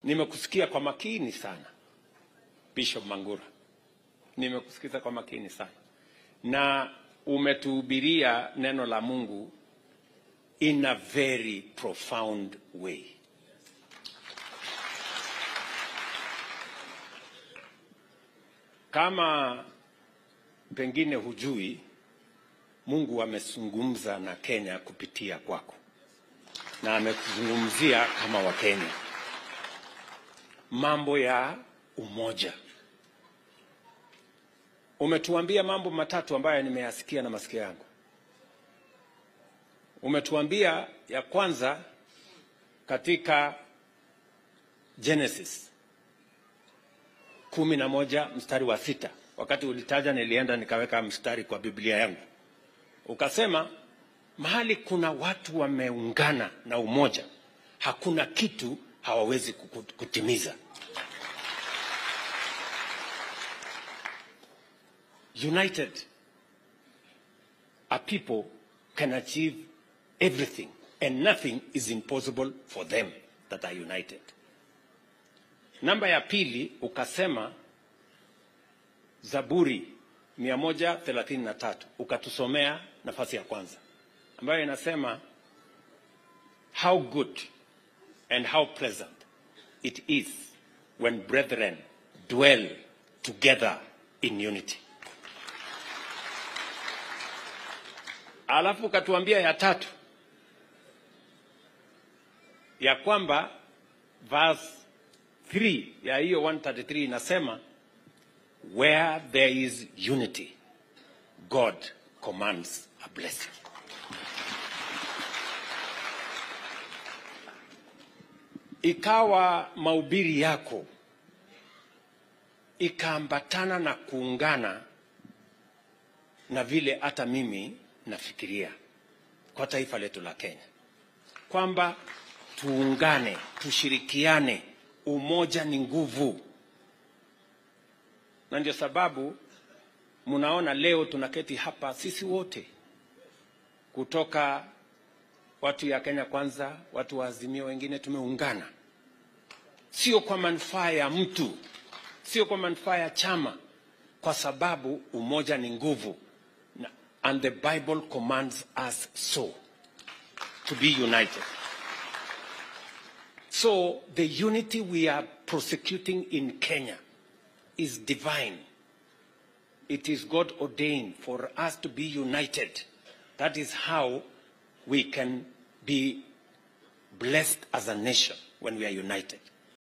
Nimekusikia kwa makini sana, Bishop Mangura. Nimekusikiza kwa makini sana. Na umetuhubiria neno la Mungu in a very profound way. Kama pengine hujui, Mungu amezungumza na Kenya kupitia kwako. Na amekuzungumzia kama wa Kenya. Mambo ya umoja. Umetuambia mambo matatu ambayo nimeyasikia na masikio yangu. Umetuambia ya kwanza katika Genesis 11 mstari wa 6. Wakati ulitaja nilienda nikaweka mstari kwa Biblia yangu. Ukasema mahali kuna watu wameungana na umoja, hakuna kitu hawawezi kutimiza. United, a people can achieve everything and nothing is impossible for them that are united. Namba ya pili ukasema Zaburi 133, ukatusomea nafasi ya kwanza ambayo inasema how good and how pleasant it is when brethren dwell together in unity. Alafu ukatuambia ya tatu ya kwamba verse 3 ya hiyo 133 inasema where there is unity, God commands a blessing. Ikawa mahubiri yako ikaambatana na kuungana na vile hata mimi nafikiria kwa taifa letu la Kenya, kwamba tuungane, tushirikiane, umoja ni nguvu. Na ndio sababu mnaona leo tunaketi hapa sisi wote, kutoka watu ya Kenya Kwanza, watu wa Azimio, wengine tumeungana. Sio kwa manufaa ya mtu, sio kwa manufaa ya chama, kwa sababu umoja ni nguvu. And the Bible commands us so, to be united. So the unity we are prosecuting in Kenya is divine. It is God ordained for us to be united. That is how we can be blessed as a nation, when we are united.